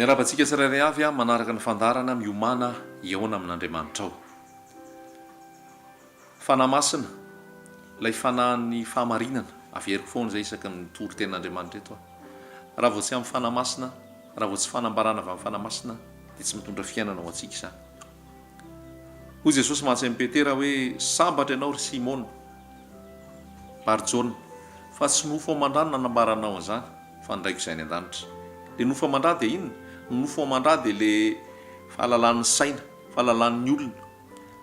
Miarahaba antsika tsirairay avy manaraka ny fandaharana Miomàna hihaona amin'Andriamanitrao. Fanahy Masina, ilay Fanahin'ny fahamarinana, averiko foana izay isaky ny mitory tenin'Andriamanitra eto aho. Raha vao tsy amin'ny Fanahy Masina, raha vao tsy fanambarana avy amin'ny Fanahy Masina dia tsy mitondra fiainana ho antsika izany. Hoy Jesosy mantsy amin'i Petera hoe, Sambatra ianao ry Simona Bar-Jona, fa tsy nofo aman-drà no nanambaranao an'izany, fa ny Raiko izay any an-danitra. Ilay nofo aman-drà dia inona? Ny nofo aman-drà dia ilay fahalalan'ny saina, fahalalan'ny olona.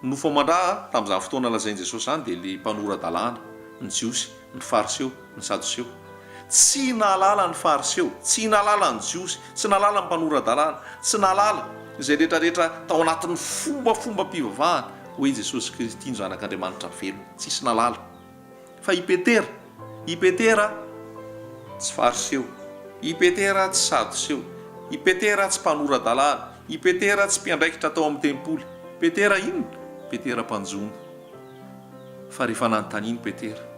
Ny nofo aman-drà tamin'izany fotoana lazain'i Jesosy izany dia ilay mpanora-dalàna, ny Jiosy, ny Fariseo, ny Sadoseo. Tsy nahalala ny Fariseo, tsy nahalala ny Jiosy, tsy nahalala ny mpanora-dalàna, tsy nahalala izay rehetra rehetra tao anatin'ny fombafombam-pivavahana hoe i Jesosy Kristy no Zanak'Andriamanitra velona. Tsisy nahalala. Fa i Petera, i Petera tsy Fariseo, i Petera tsy Sadoseo, i Petera tsy mpanora-dalàna, i Petera tsy mpiandraikitra tao amin'ny tempoly. Petera inona? Petera mpanjono. Fa rehefa nanontanian'i Petera,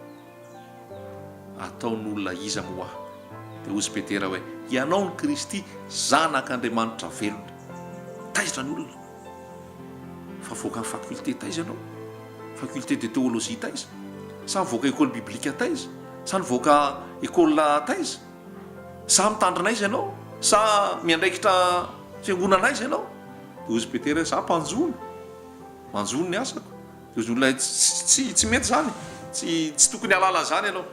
Ataon'olona iza moa aho? Dia hozy Petera hoe, Ianao no Kristy, Zanak'Andriamanitra velona. Taiza ny olona? Fa voaka ny faculté taiza ianao? Faculté de théologie taiza? Sa nivoaka école biblique taiza? Sa nivoaka école taiza? Sa mitandrina aiza ianao? Sa miandraikitra fiangonana aiza ianao? Dia hozy Petera hoe, Za mpanjono. Manjono ny asako. Dia hozy ny olona hoe, Tsy, tsy mety izany. Tsy, tsy tokony hahalala an'izany ianao.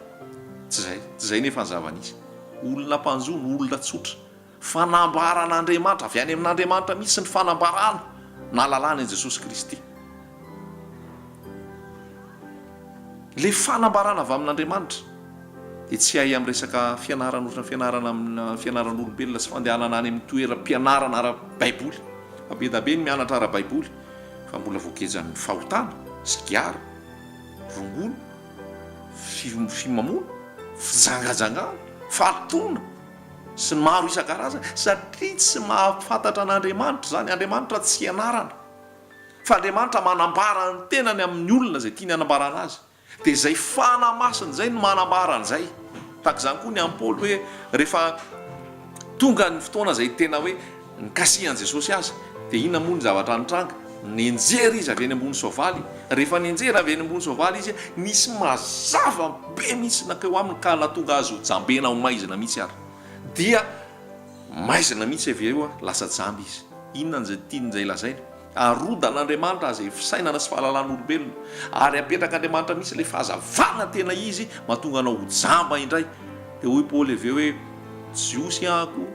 Tsy izay. Tsy izay nefa ny zava-nisy. Olona mpanjono, olona tsotra. Fanambaran'Andriamanitra, avy any amin'Andriamanitra mihitsy ny fanambarana nahalalana an'i Jesosy Kristy. Ilay fanambarana avy amin'Andriamanitra dia tsy hay amin'ny resaka fianarana ohatran'ny fianarana amina fianaran'olombelona sy fandehanana any amin'ny toeram-pianarana ara-baiboly. Fa be dia be ny mianatra ara-baiboly fa mbola voagejan'ny fahotana, sigara, rongony, fimamoana, fijangajangana, fahalotoana. Sy ny maro isan-karazany, satria tsy mahafantatra an'Andriamanitra izany, Andriamanitra tsy ianarana, fa Andriamanitra manambara ny tenany amin'ny olona izay tiany hanambarana azy, dia izay Fanahy Masina izay no manambara an'izay. Tahaka izany koa ny amin'i Paoly hoe rehefa tonga ny fotoana izay tena hoe nikasihan'i Jesosy azy, dia inona moa ny zavatra nitranga? Nianjera izy avy eny ambony soavaly. Rehefa nianjera avy eny ambony soavaly izy, nisy mazava be mihitsy nankeo aminy ka nahatonga azy ho jambena ho maizina mihitsy ary. Dia maizina mihitsy avy eo, lasa jamba izy. Inona izay tian'izay lazaina? Arodan'Andriamanitra izay fisainana sy fahalalan'olombelona, ary apetrak'Andriamanitra mihitsy ilay fahazavana tena izy mahatonga anao ho jamba indray. Dia hoy Paoly avy eo hoe, Jiosy aho,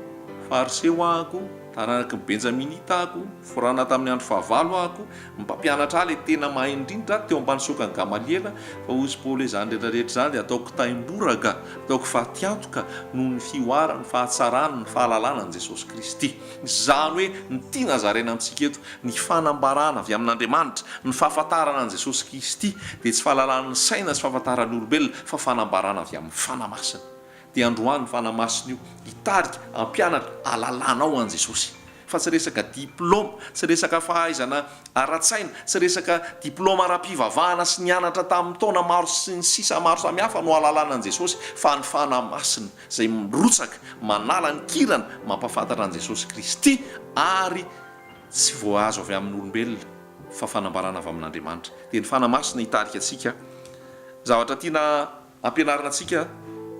Fariseo aho, Taranaky ny Benjaminita aho, forana tamin'ny andro fahavalo aho, ny mpampianatra ahy ilay tena mahay indrindra teo ambany siokan'i Gamaliela, fa hoy Paoly hoe, Izany rehetra rehetra izany dia ataoko taimboraka, ataoko fatiantoka noho ny fihoaran'ny fahatsarany, ny fahalalana an'i Jesosy Kristy. Izany hoe, ny tiana zaraina amintsika eto, ny fanambarana avy amin'Andriamanitra, ny fahafantarana an'i Jesosy Kristy, dia tsy fahalalan'ny saina sy fahafantaran'ny olombelona, fa fanambarana avy amin'ny Fanahy Masina. Dia androany ny Fanahy Masina io hitarika, hampianatra, hahalalanao an'i Jesosy. Fa tsy resaka diplaoma, tsy resaka fahaizana ara-tsaina, tsy resaka diplaoma ara-pivavahana sy nianatra tamin'ny taona maro sy ny sisa maro samihafa no hahalalana an'i Jesosy fa ny Fanahy Masina izay mirotsaka, manala ny kirana, mampahafantatra an'i Jesosy Kristy ary tsy voahazo avy amin'olombelona fa fanambarana avy amin'Andriamanitra. Dia ny Fanahy Masina hitarika antsika. Zavatra tiana Ampianarina antsika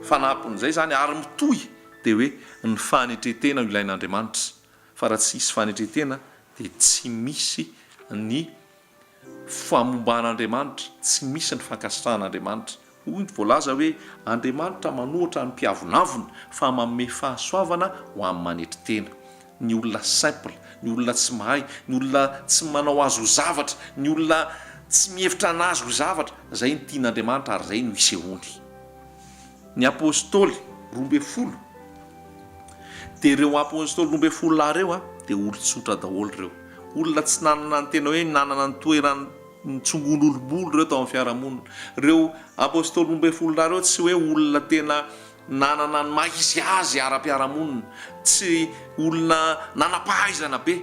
fanampin'izay izany ary mitohy dia hoe ny fanetren-tena no ilain'Andriamanitra fa raha tsy hisy fanetren-tena dia tsy misy ny famomban'Andriamanitra, tsy misy ny fankasitrahan'Andriamanitra. Hoy ny voalaza hoe Andriamanitra manohatra ny mpiavonavona fa manome fahasoavana ho an'ny manetry tena. Ny olona simple, ny olona tsy mahay, ny olona tsy manao azy ho zavatra, ny olona tsy mihevitra an'azy ho zavatra, zay no tian'Andriamanitra ary zay no isehoany. Ny Apostoly 12, dia ireo Apostoly 12 lahy ireo dia olon-tsotra daholo ireo. Olona tsy nanana ny tena hoe nanana ny toerany nitsongon'olom-bolo ireo tao amin'ny fiarahamonina. Ireo Apostoly 12 lahy ireo tsy hoe olona tena Nanana ny maha izy azy ara-piarahamonina, tsy olona nanam-pahaizana be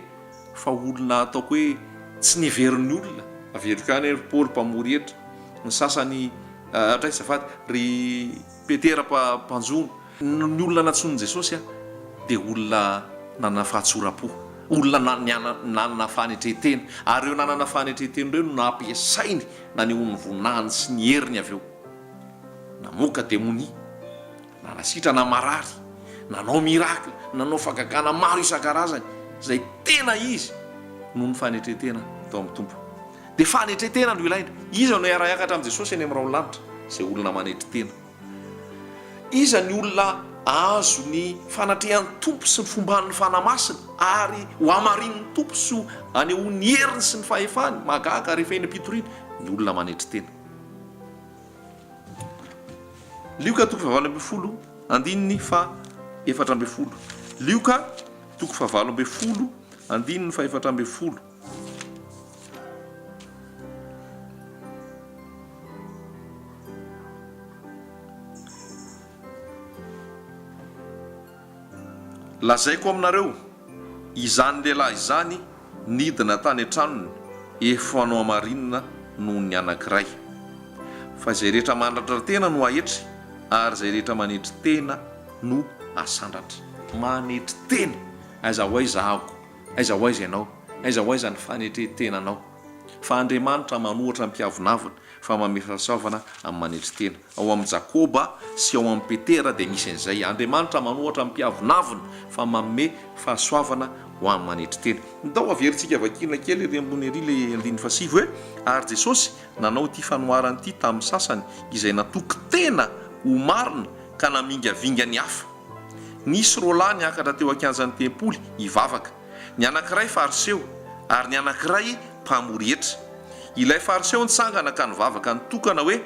fa olona ataoko hoe tsy neverin'ny olona. Averiko ihany hoe ry Paoly mpamory hetra, ny sasany hatray azafady, ry Petera mpanjono. Ny olona nantsoin'i Jesosy dia olona. Nanana fahatsoram-po, olona nanana fanetren-tena, ary ireo nanana fanetren-tena ireo no nampiasainy nanehoany ny voninahiny sy ny heriny avy eo. Namoaka demonia, nanasitrana marary, nanao miracle, nanao fahagagana maro isan-karazany, izay tena izy noho ny fanetren-tena tao amin'ny Tompo. Dia fanetren-tena no ilaina. Iza no hiara-hiakatra amin'i Jesosy eny amin'ny rahon'ny lanitra? Izay olona manetry tena. Iza ny olona ahazo ny fanatrehan'ny Tompo sy ny fomban'ny Fanahy Masina ary ho hamarinin'ny Tompo sy ho anehoany ny heriny sy ny fahefany mahagaga rehefa eny am-pitoriana? Ny olona manetry tena. Lioka toko fahavalo ambin'ny folo andininy faha 14. Lioka toko fahavalo ambin'ny folo andininy faha 14. Lazaiko aminareo, izany lehilahy izany nidina tany an-tranony efa nohamarinina noho ny anankiray. Fa izay rehetra mandratra tena no haetry, ary izay rehetra manetry tena no hasandratra. Manetry tena, aiza ho aiza aho? Aiza ho aiza ianao? Aiza ho aiza ny fanetren-tenanao? Fa Andriamanitra manohatra ny mpiavonavona, fa manome fahasoavana amin'ny manetry tena. Ao amin'i Jakoba sy ao amin'i Petera dia misy an'izay. Andriamanitra manohatra ny mpiavonavona, fa manome fahasoavana ho an'ny manetry tena. Ndao averintsika vakiana kely ery ambony ery ilay andininy fahasivy hoe, Ary Jesosy nanao ity fanoharana ity tamin'ny sasany izay natoky tena ho marina ka namingavinga ny hafa. Nisy roalahy niakatra teo an-kianjan'ny tempoly hivavaka. Ny anankiray Fariseo, ary ny anankiray mpamory hetra. Ilay Fariseo nitsangana ka nivavaka nitokana hoe,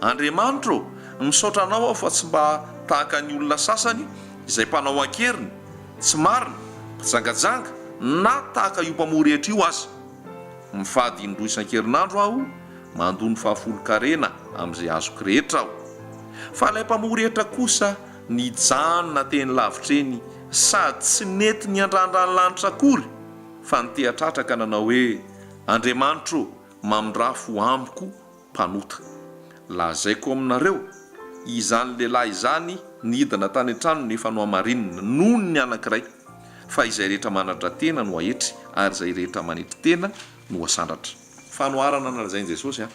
Andriamanitra ô, misaotra Anao aho fa tsy mba tahaka ny olona sasany izay mpanao an-keriny, tsy marina, mpijangajanga, na tahaka io mpamory hetra io aza. Mifady indroa isan-kerinandro aho, mandoa ny fahafolon-karena amin'izay azoko rehetra aho. Fa ilay mpamory hetra kosa Nijanona teny lavitra eny sady tsy nety niandrandra ny lanitra akory fa niteha-tratra ka nanao hoe, Andriamanitro ô, mamindrà fo amiko mpanota. Lazaiko aminareo, izany lehilahy izany nidina tany an-tranony efa nohamarinina noho ny anankiray, fa izay rehetra manadra-tena no haetry, ary izay rehetra manetry tena no hasandratra. Fanoharana nolazain'i Jesosy an.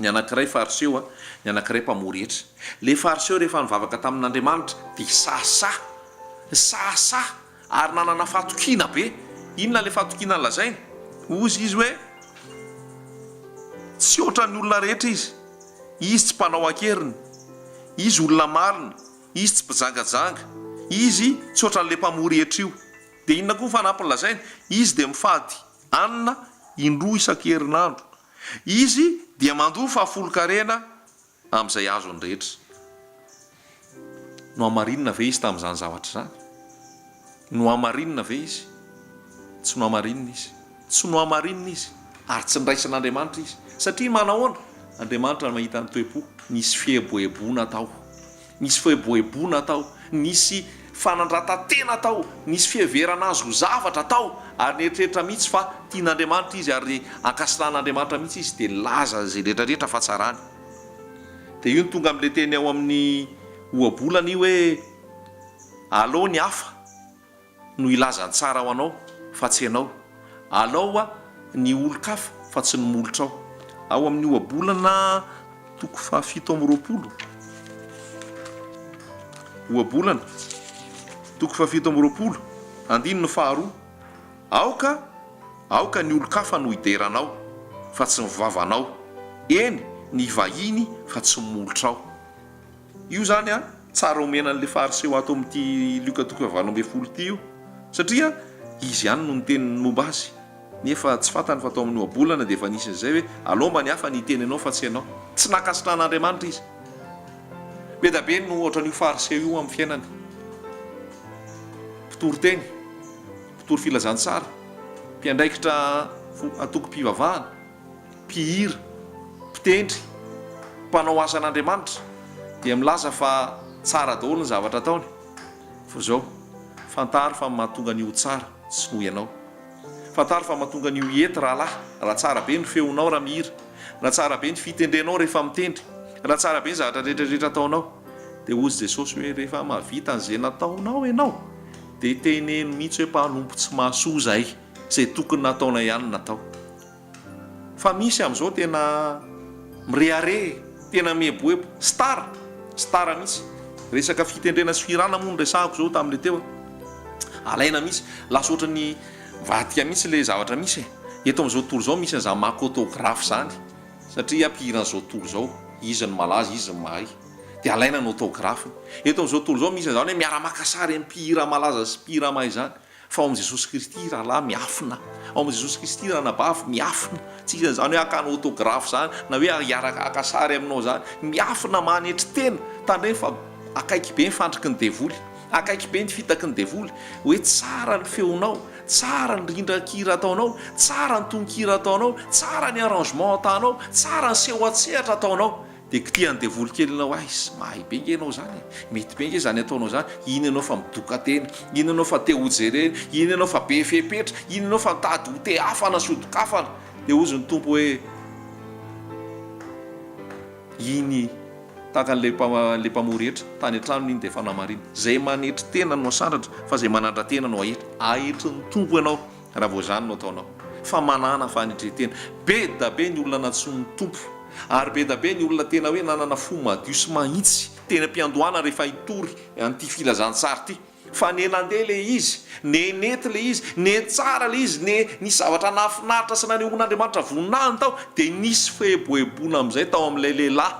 Ny anankiray fariseo a, ny anankiray mpamory hetra. Le fariseo rehefa nivavaka tamin'Andriamanitra dia sahasaha, sahasaha ary nanana fahatokiana be. Inona le fahatokiana nolazainy? Hozy izy hoe tsy ohatran'ny olona rehetra izy, izy tsy mpanao an-keriny, izy olona marina, izy tsy mpijangajanga, izy tsy ohatran'le mpamory hetra io. Dia inona koa ny fanampiny lazainy? Izy dia mifady hanina indroa isan-kerinandro. Izy dia mandoa fahafolon-karena amin'izay azony rehetra. Nohamarinina ve izy tamin'izany zavatra izany? Nohamarinina ve izy? Tsy nohamarinina izy. Tsy nohamarinina izy, ary tsy niraisin'Andriamanitra izy. Satria manahoana? Andriamanitra no mahita ny toe-po. Nisy fieboeboana tao. Nisy fieboeboana tao, nisy fanandratan-tena tao, nisy fiheverana azy ho zavatra tao, ary nieritreritra mihitsy fa tian'Andriamanitra izy ary ankasitrahan'Andriamanitra mihitsy izy, dia nilaza izay rehetra rehetra fa tsarany. Dia io no tonga amin'ilay teny ao amin'ny ohabolana io hoe, Alao ny hafa. no hilaza ny tsara ho anao fa tsy ianao. Alao ny olon-kafa fa tsy ny molotrao. Ao amin'ny Ohabolana toko fahafito amby roapolo. Ohabolana toko fahafito amby roapolo, andininy faharoa. Aoka, aoka ny olon-kafa no hidera anao, fa tsy ny vavanao. Eny, ny vahiny fa tsy ny molotrao. Io izany an, tsara omena an'ilay fariseo ato amin'ity Lioka toko fahavalo ambin'ny folo ity io, satria izy ihany no niteny ny momba azy, nefa tsy fantany fa tao amin'ny ohabolana dia efa nisy an'izay hoe aleo mba ny hafa ny hiteny anao fa tsy ianao. Tsy nankasitrahan'Andriamanitra izy. Be dia be no ohatran'io fariseo io amin'ny fiainany. Mpitory teny, mpitory filazantsara, mpiandraikitra antokom-pivavahana. mpihira, mpitendry, mpanao asan'Andriamanitra dia milaza fa tsara daholo ny zavatra ataony. Fa izao, fantaro fa ny mahatonga an'io ho tsara tsy noho ianao. Fantaro fa mahatonga an'io hety rahalahy, raha tsara be ny feonao raha mihira, raha tsara be ny fitendrenao rehefa mitendry, raha tsara be ny zavatra rehetra rehetra ataonao. Dia hozy Jesosy hoe rehefa mahavita an'izay nataonao ianao. Dia teneno mihitsy hoe mpanompo tsy mahasoa izahay, izay tokony nataonay ihany no natao. Fa misy amin'izao tena mirehareha, tena mieboebo, star, star mihitsy. Resaka fitendrena sy fihirana moa no resahako izao tamin'ilay teo a. Alaina mihitsy, lasa ohatran'ny mivadika mihitsy ilay zavatra misy e. Eto amin'izao tontolo izao misy an'izany maka autographe izany, satria mpihiran'izao tontolo izao, izy no malaza, izy no mahay. Dia alaina ny autographe-ny. Eto amin'izao tontolo izao misy an'izany hoe miara-maka sary amin'ny mpihira malaza sy mpihira mahay izany. Fa ao amin'i Jesosy Kristy rahalahy miafina, ao amin'i Jesosy Kristy ranabavy miafina, tsy iza izany hoe hakana autographe izany na hoe hiaraka haka sary aminao izany, miafina manetry tena, tandremo fa akaiky be ny fandriky ny devoly, akaiky be ny fitaky ny devoly, hoe tsara ny feonao, tsara ny rindran-kira ataonao, tsara ny tononkira ataonao, tsara ny arrangement atanao, tsara ny seho an-tsehatra ataonao, Dia kitihan'ny devoly kely ianao, aiz, mahay be nge ianao izany e, mety be nge izany ataonao izany, iny ianao fa midoka tena, iny ianao fa te ho jerena, iny ianao fa be fepetra, iny ianao fa mitady ho tehafana sy ho dokafana. Dia hozy ny Tompo hoe, iny tahaka an'ilay ilay mpamory hetra tany an-tranony iny dia efa namarina. Izay manetry tena no asandratra, fa izay manandra-tena no ahetra. Ahetrin'ny Tompo ianao. Raha vao izany no ataonao. Fa manàna fanetren-tena. Be da be ny olona nantsoin'ny Tompo. Ary be da be ny olona tena hoe nanana fo madio sy mahitsy teny am-piandohana rehefa hitory an'ity filazantsara ity. Fa ne nandeha ilay izy, ne nety ilay izy, ne tsara ilay izy, ne nisy zavatra nahafinaritra sy nanehoan'Andriamanitra voninahiny tao, dia nisy fieboeboana amin'izay tao amin'ilay lehilahy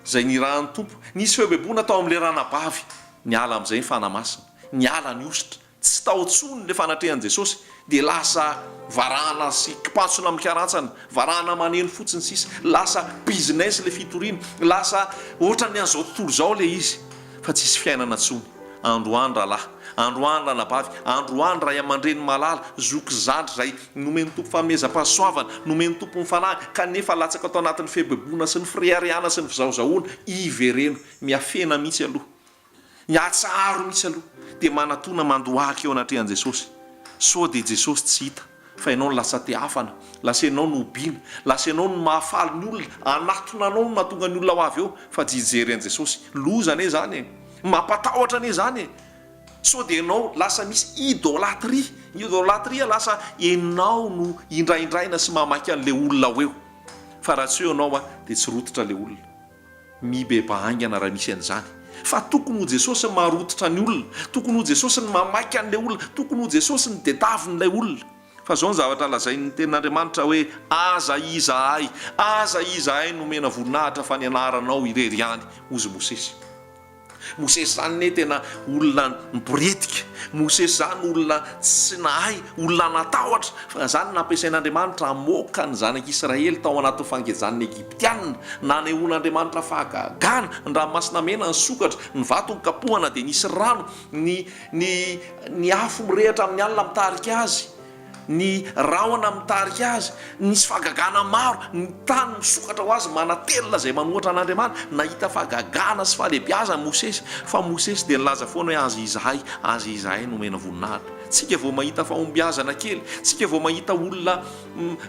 izay nirahan'ny Tompo. Nisy fieboeboana tao amin'ilay ranabavy. Niala amin'izay ny Fanahy Masina. Niala ny hosotra. Tsy tao intsony ilay fanatrehan'i Jesosy dia lasa varahana sy kipantsona mikarantsana, varahana maneno fotsiny sisa, lasa business ilay fitoriana, lasa ohatran'ny an'izao tontolo izao ilay izy fa tsisy fiainana intsony. Androany rahalahy, androany ranabavy, androany ray aman-dreny malala, zoky zandry izay nomen'ny Tompo fanomezam-pahasoavana, nomen'ny Tompo ny Fanahy kanefa latsaka tao anatin'ny fieboeboana sy ny fireharehana sy ny fizahozahoana, ivereno, miafena mihitsy aloha. Ny atsaharo mihitsy aloha dia manatona mandohalika eo anatrehan'i Jesosy. Sao dia Jesosy tsy hita fa ianao no lasa tehafana, lasa ianao no hobiana, lasa ianao no mahafaly ny olona, hanatona anao no mahatonga ny olona ho avy eo fa tsy hijery an'i Jesosy. Loza anie izany e! Mampatahotra anie izany e! Sao dia ianao lasa misy idolatrie, ny idolatrie lasa ianao no indraindraina sy mamaika an'ilay olona ho eo. Fa raha tsy eo ianao dia tsy rototra ilay olona. Mibebaha haingana raha misy an'izany. Fa tokony ho Jesosy ny maharototra ny olona, tokony ho Jesosy ny mamaika an'ilay olona, tokony ho Jesosy ny tediavin'ilay olona. Fa izao ny zavatra lazain'ny Tenin'Andriamanitra hoe, Aza izahay, aza izahay no omena voninahitra fa ny anaranao irery ihany, hozy Mosesy. Mosesy izany anie tena olona niboredika, Mosesy izany olona tsy nahay, olona natahotra, fa izany nampiasain'Andriamanitra hamoaka ny zanak'Israely tao anatin'ny fangejan'ny Egyptiana, nanehoan'Andriamanitra fahagagana, ny ranomasina mena nisokatra, ny vato nokapohana dia nisy rano, ny ny ny afo mirehitra amin'ny alina mitarika azy. Ny rahona mitarika azy, nisy fahagagana maro, ny tany misokatra ho azy manatelina izay manohatra an'Andriamanitra, nahita fahagagana sy fahalehibiazana Mosesy, fa Mosesy dia nilaza foana hoe aza izahay, aza izahay no omena voninahitra. Tsika vao mahita fahombiazana kely, tsika vao mahita olona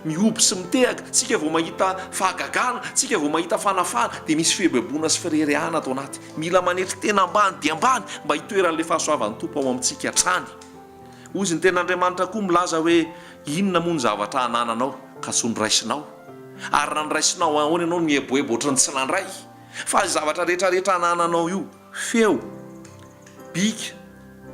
mihoby sy mitehaka, tsika vao mahita fahagagana, tsika vao mahita fanafahana, dia misy fieboeboana sy fireharehana ato anaty. Mila manetry tena ambany dia ambany mba hitoeran'ilay fahasoavan'ny Tompo ao amintsika hatrany. Hozy ny Tenin'Andriamanitra koa milaza hoe, Inona moa ny zavatra anananao ka tsy ho noraisinao? Ary raha noraisinao ahoana ianao no mieboebo ohatry ny tsy nandray? Fa io zavatra rehetra rehetra anananao io, feo, bika,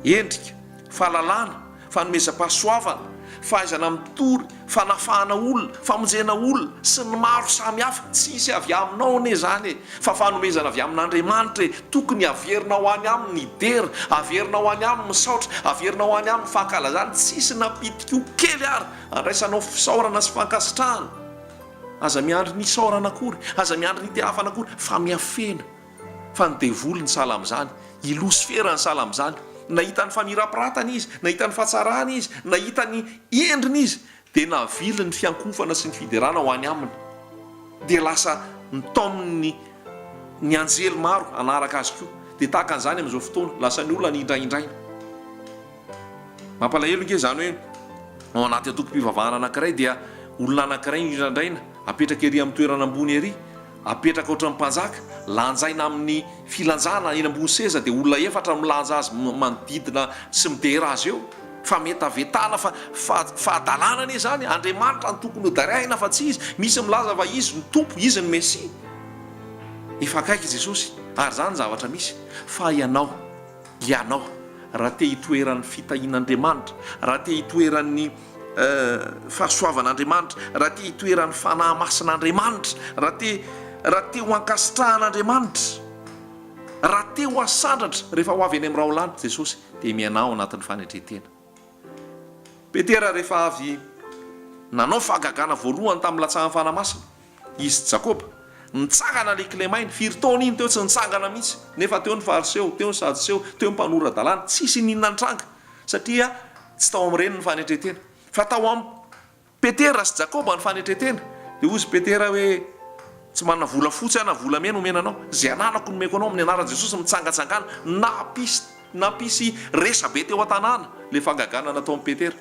endrika, fahalalana, fanomezam-pahasoavana, fahaizana mitory, fanafahana olona, famonjena olona, sy ny maro samy hafa, tsisy avy aminao anie izany e! Fa fanomezana avy amin'Andriamanitra e! Tokony haverinao any aminy ny dera, averinao any aminy ny saotra, averinao any aminy ny fankalazana, tsisy na pitik'o kely ary andraisanao fisaorana sy fankasitrahana. Aza miandry ny hisaorana akory, aza miandry ny hitehafana akory, fa miafena. Fa ny devoly ny sahala amin'izany, i Losifera ny sahala amin'izany. Nahita ny famirapiratana izy, nahita ny fahatsarana izy, nahita ny endriny izy, Dia navily ny fiankohofana sy ny fiderana ho any aminy. Dia lasa nitaominy ny anjely maro hanaraka azy koa. Dia tahaka an'izany amin'izao fotoana, lasa ny olona nindraindraina. Mampalahelo ange izany hoe ao anaty antokom-pivavahana anankiray dia olona anankiray no indrandraina, apetraka ery amin'ny toerana ambony ery. Apetraka ohatran'ny mpanjaka, lanjaina amin'ny filanjana eny ambony seza dia olona efatra milanja azy manodidina sy midera azy eo. Fametavetana fa fa fahadalana anie izany, Andriamanitra no tokony ho deraina fa tsy izy. Misy milaza fa izy no Tompo, izy no Mesia. Efa akaiky i Jesosy ary izany ny zavatra misy. Fa ianao, ianao raha te hitoeran'ny fitahian'Andriamanitra, raha te hitoeran'ny fahasoavan'Andriamanitra, raha te hitoeran'ny Fanahy Masin'Andriamanitra, raha te raha te ho ankasitrahan'Andriamanitra, raha te ho asandratra rehefa ho avy eny amin'ny rahon-lanitra Jesosy, dia miainà ao anatin'ny fanetren-tena. Petera rehefa avy nanao fahagagana voalohany tamin'ny latsahan'ny Fanahy Masina, izy sy Jakoba, nitsangana ilay kilemaina, firy taona iny teo tsy nitsangana mihitsy, nefa teo ny Fariseo, teo ny Sadoseo, teo ny mpanora-dalàna, tsisy n'inona nitranga, satria Tsy tao amin'ireny ny fanetren-tena, fa tao amin'i Petera sy Jakoba ny fanetren-tena. Dia hozy Petera hoe, Tsy manana volafotsy aho na volamena homena anao. Izay ananako no omeko anao, amin'ny anaran'i Jesosy mitsangantsangana. Nampisy, nampisy resa-be teo an-tanàna ilay fahagagana nataon'i Petera.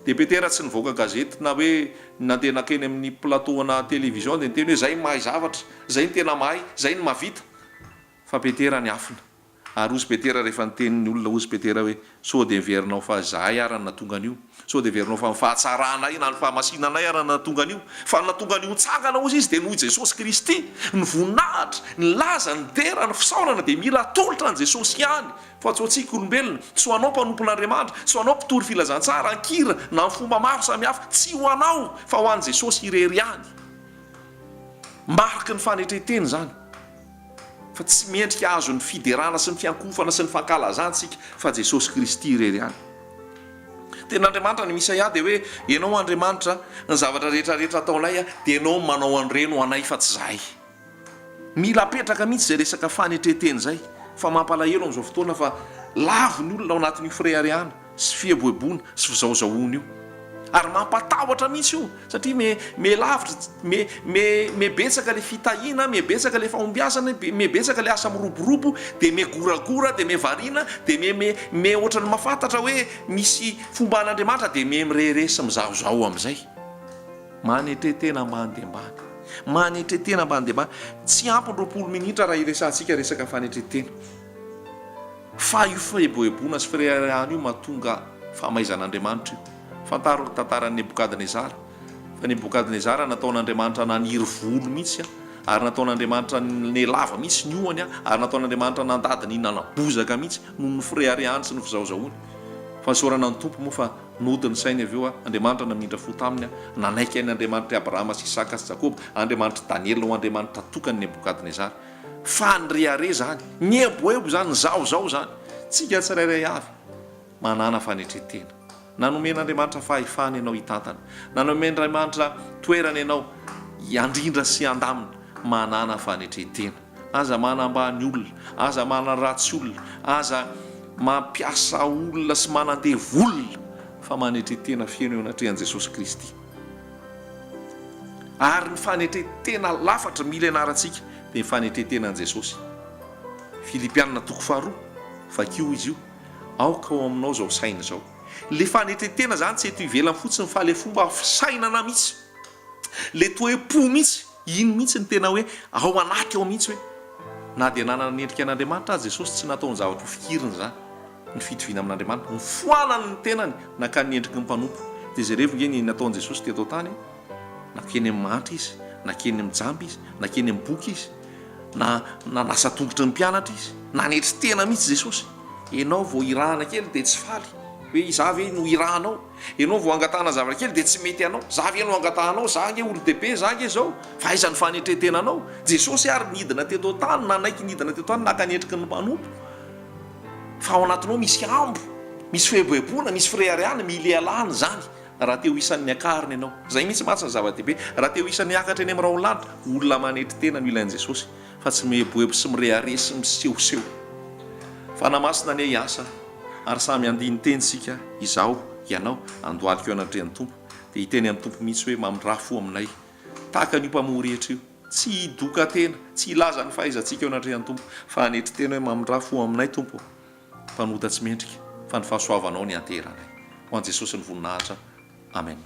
Dia Petera tsy nivoaka gazety na hoe nandeha nankeny amin'ny plateau-na télévision dia niteny hoe, Izay mahay zavatra, izay no tena mahay, izay no mahavita. Fa Petera niafina. Ary hozy Petera rehefa niteny ny olona, hozy Petera hoe, Sao dia heverinao fa izahay ara no nahatonga an'io? Sao dia heverinao fa ny fahatsaranay na ny fahamasinanay ara no nahatonga an'io? Fa ny nahatonga an'io hitsangana, hozy izy, dia noho i Jesosy Kristy. Ny voninahitra, ny laza, ny dera, ny fisaorana dia mila atolotra an'i Jesosy ihany, fa tsy ho antsika olombelona, tsy ho anao mpanompon'Andriamanitra, tsy ho anao mpitory filazantsara, an-kira, na amin'ny fomba maro samihafa, tsy ho anao, fa ho an'i Jesosy irery ihany. Mariky ny fanetren-tena izany. Fa tsy mendrika hahazo ny fiderana sy ny fiankohofana sy ny fankalazana isika fa Jesosy Kristy irery ihany. Tenin'Andriamanitra any Isaia dia hoe, Ianao Andriamanitra, ny zavatra rehetra rehetra ataonay dia Ianao no manao an'ireny ho anay fa tsy izahay. Mila apetraka mihitsy izay resaka fanetren-tena izay fa mampalahelo amin'izao fotoana fa lavo ny olona ao anatin'io fireharehana. sy fieboeboana sy fizahozahoana io ary mampatahotra mihitsy io satria me me lavitra me me me betsaka le fitahiana me betsaka le fahombiazana me betsaka le asa miroborobo de me goragora de me variana de me me me ohatran'ny mahafantatra hoe misy fomba an'Andriamanitra de me mirehareha sy mizahozaho amin'izay manetre tena ambany dia ambany manetre tena ambany dia ambany tsy ampy ny 20 minitra raha hiresahantsika resaka fanetre tena Fa io fieboeboana sy fireharehana io mahatonga famaizan'Andriamanitra io. Fantaro ny tantaran'i Nebokadnezara. Fa Nebokadnezara nataon'Andriamanitra naniry volo mihitsy ary nataon'Andriamanitra nihalava mihitsy ny hohony ary nataon'Andriamanitra nandady nihinana bozaka mihitsy noho ny fireharehany sy ny fizahozahoany. Fa nisaorana ny Tompo moa fa nody ny sainy avy eo Andriamanitra namindra fo taminy, nanaiky an'i Andriamanitr'i Abrahama sy Isaka sy Jakoba, Andriamanitr'i Daniela ho Andriamanitra tokany Nebokadnezara. Fa ny rehareha izany, ny eboebo izany, ny zahozaho izany, tsika tsirairay avy manana fanetren-tena. Na nomen'Andriamanitra fahefana ianao hitantana, na nomen'Andriamanitra toerana ianao handrindra sy handamina, manana fanetren-tena. Aza manambany olona, aza manaratsy olona, aza mampiasa olona sy manandevo olona, fa manetre-tena feno eo anatrehan'i Jesosy Kristy. Ary ny fanetren-tena lafatra mila ianarantsika dia ny fanetren-tenan'i Jesosy. Filipiana toko faharoa, vakio izy io, Aoka ho aminao izao saina izao. Ilay fanetren-tena izany tsy eto ivelany fotsiny fa ilay fomba fisainana mihitsy, ilay toe-po mihitsy, iny mihitsy no tena hoe ao anaty ao mihitsy hoe na dia nanana ny endrika an'Andriamanitra aza Jesosy tsy nataony zavatra ho fikirina izany. ny fitoviana amin'Andriamanitra, nifoanany ny tenany nankany ny endriky ny mpanompo. Dia jerevo nge ny nataon'i Jesosy teto an-tany e! Nankeny amin'ny mahantra Izy, nankeny amin'ny jamba Izy, nankeny amin'ny boka Izy, na nanasa tongotry ny mpianatra Izy, nanetry tena mihitsy Jesosy. Ianao vao irahana kely dia tsy faly hoe izaho ve no irahanao? Ianao vao angatahana zavatra kely dia tsy mety anao, za ve no angatahanao, za ange olon-dehibe, za ange zao, fa aiza ny fanetren-tenanao? Jesosy ary nidina teto an-tany, nanaiky nidina teto an-tany naka ny endriky ny mpanompo. Fa ao anatinao misy hambo, misy fieboeboana, misy fireharehana, mila ialana izany raha te ho isan'ny niakarina ianao. Izay mihitsy mantsy ny zava-dehibe. Raha te ho isan'ny hiakatra eny amin'ny rahon'ny lanitra, olona manetry tena no ilain'i Jesosy, fa tsy mieboebo sy mirehareha sy misehoseho. Fanahy Masina anie hiasa, ary samy handini-teny isika, izaho, ianao, handohalika eo anatrehan'ny Tompo, dia hiteny amin'ny Tompo mihitsy hoe, Mamindrà fo aminay. Tahaka an'io mpamory hetra io. Tsy hidoka tena, tsy hilaza ny fahaizantsika eo anatrehan'ny Tompo, fa hanetry tena hoe mamindrà fo aminay Tompo ô, mpanota tsy mendrika, fa ny fahasoavanao nianteheranay. Ho an'i Jesosy ny voninahitra. Amen.